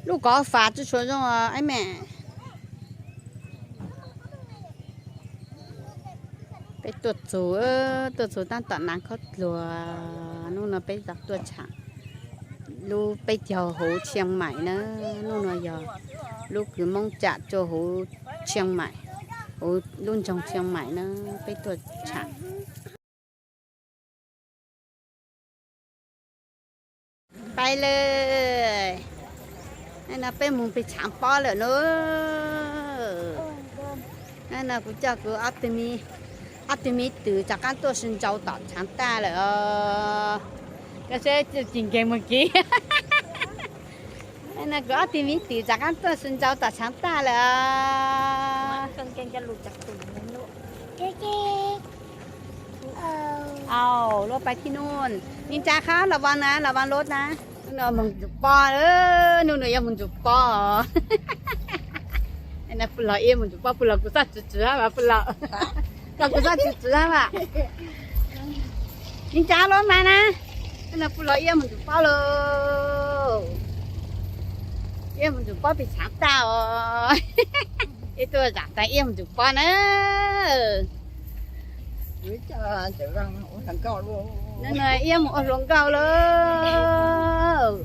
Lub kov fas tsi tshua zoo es me. Peb tuaj txug, tuaj txug tab tom nav khaub dluag. Hnub no peb tuaj tshaam lub peb caug huv Tshiaj Maim na. Hnub no yog lub kws Moob tsam rua huv Tshiaj Maim, huv lub nroog Tshiaj Maim na, peb tuaj tshaam. Pais lawm. No peb moog pem tshaav pob lawm na. No kuv coj kuv ob tug me twm rov qaab tuaj sib ntsau tom tshaav tag lawm os. Koj saib tsis nkeeg mus kiv. No kuv ob tug me twm rov qaab tuaj sib ntsau tom tshaav tag lawm os. Au, luag pais tib nub. Ni ntsa qhov los vas na, los vas lub na. Hnub no moog ntsuv pob, hnub no yuav moog ntsuv pob. Pw los iab moog ntsuv pob, pw los kuv txhob tsw tsw hab vas, pw los, koj kuv txhob tsw tsw hab vas. Ni ntsa lub mas na, hnub no pw los iab moog ntsuv pob lauj. Iab moog ntsuv pob pem tshaav tag os. Ib tug zaam tas iab moog ntsuv pob na. Hnub no iab moog ua hluas nkauj lauj.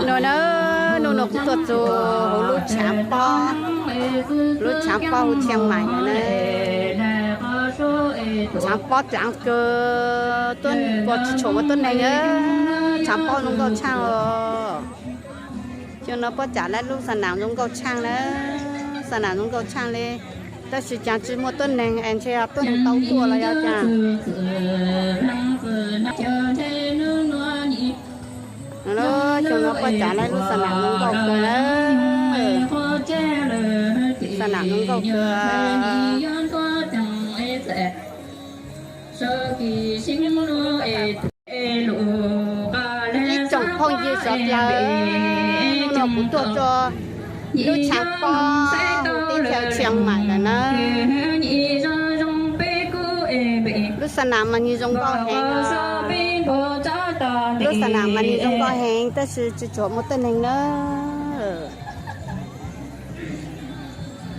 Hnub no, hnub no kuv tuaj txug huv lub tshaav pob, lub tshaav pob huv Tshiaj Maim na. Tshaav pob tsaav kawg, tuaj tsis tshua muaj tuab neeg, tshaav pob zoo nkauj tshaaj os. Xyoo no pob tsam lawv lub xa nam zoo nkauj tshaaj na, xa nam zoo nkauj tshaaj li, tab sis caag tsis muaj tuab neeg es ntshe tuab neeg tau tuaj los yog caag. Xyoo no pob tsam lawv lub xa nam zoo nkauj kawg, xa nam zoo nkauj kawg. Ib tsoom phooj ywg sawv dlawg, hnub no kuv tuaj rua lub tshaav pob huv teb chaws Tshiaj Maim lawm na. Lub xa nam mas nwg zoo nkauj heev, lub xa nam mas nwg zoo nkauj heev tab sis tsis tshua muaj tuab neeg na.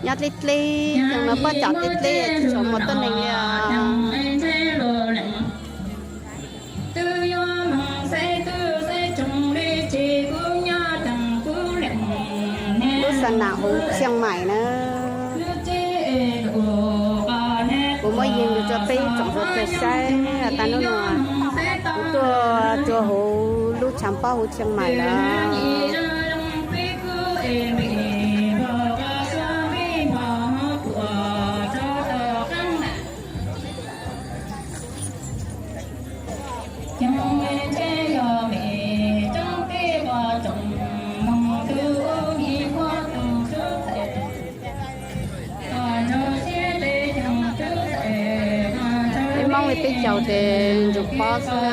Nyob dleb dleb, xyoo no pob tsam dleb dleb tsis tshua muaj tuab neeg li os. Lub xa nam huv Tshiaj Maim na. Kuv muab yees rua peb tsoom sawv dlawg saib tas nub nua. Kuv tuaj rua huv lub tshaav pob huv Tshiaj Maim lawm. Peb Moob li peb caug tes ntsuv pob xwb,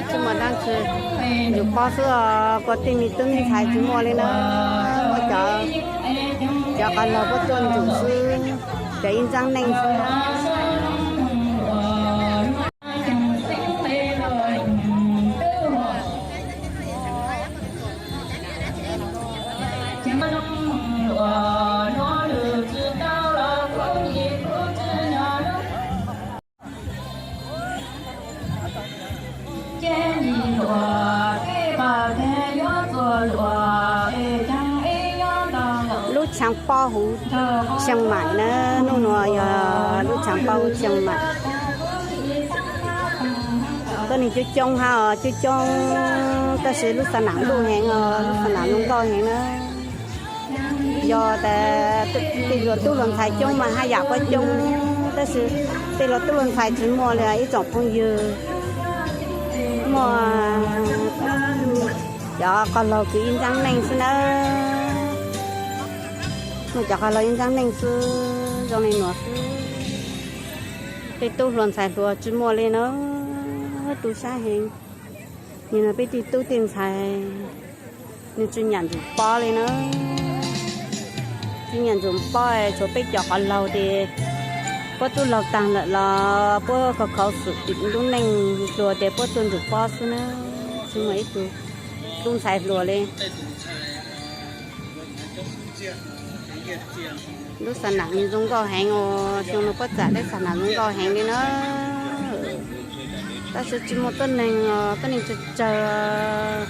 tsis muaj dlaab tsi, ntsuv pob xwb os. Kuas tej me tub me ntxhais tsis muaj li na, muaj cov, cov qos laug puab tuaj ntsuv xwb, cov ib ntxaab neej xwb. Lub tshaav pob huv Tshiaj Maim na, nub nua yog lub tshaav pob huv Tshiaj Maim. Tuab neeg coob coob hab os, coob coob, tab sis lub xa nam luj heev os, lub xa nam zoo nkauj heev na. Yog tas tej luag tub luag ntxhais coob mas haj yam puab coob, tab sis tej luag tub luag ntxhais tsis muaj li, ib tsoom phooj ywg muaj cov qos laug kws ib ntxaab neej xwb nawb. Muaj cov qos laug ib ntxaab neej xwb, zoo li nuav xwb. Tej tub hluas ntxhais hluas tsis muaj li na, tu sab heev. Nim no peb tej tub tej ntxhais nwg tsis nyam ntsuv pob li na. Tsis nyiam ntxuam pob, tshuav peb cov qhov laug ces puab tub laug taag lawm los puab khov khov xwm tim lub neej hluas ces puab tuaj ntxuam pob xwb na. Tsis muaj ib tug tub ntxhais hluas li. Lub xa nam nws zoo nkauj heev os, xyoo no puab txam lub xa nam zoo nkauj heev li na. Tab sis tsis muaj tuab neeg os, tuab neeg tsawg tsawg.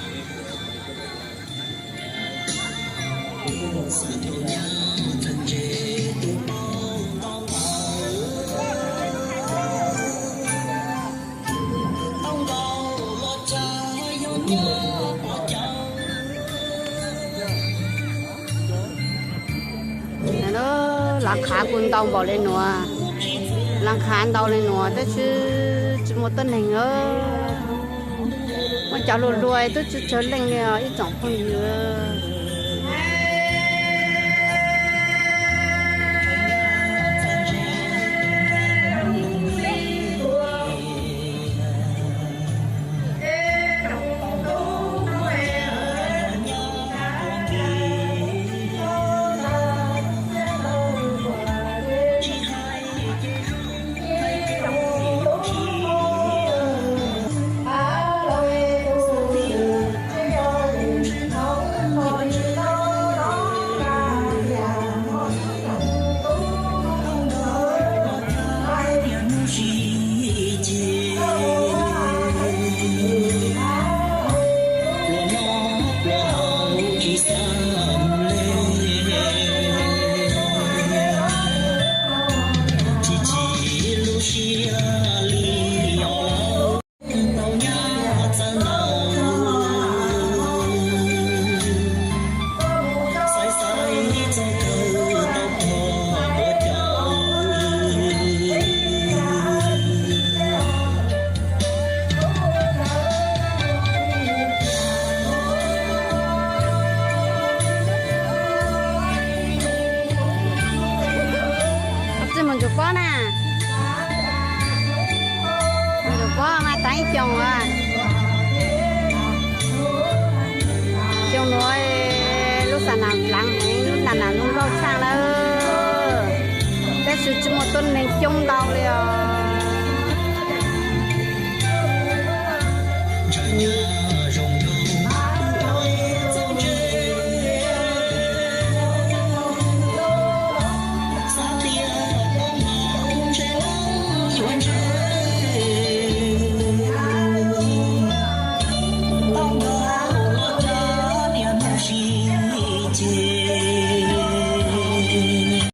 Laav qhav kuj ntau npaum le nuav, laav qhav ntau le nuav tab sis tsis muaj tuab neeg. Muaj cov luag luag tub tsis tsawg leej li os ib tsoom phooj ywg. Txij mus ntsuas pob na, ntsuas pob mas taag ib xyoos as. Xyoo nuav lub xa nam dlaav heev, lub xa nam zoo nkauj tshaaj lawm, tab sis tsis muaj tuab neeg coob ntau li os.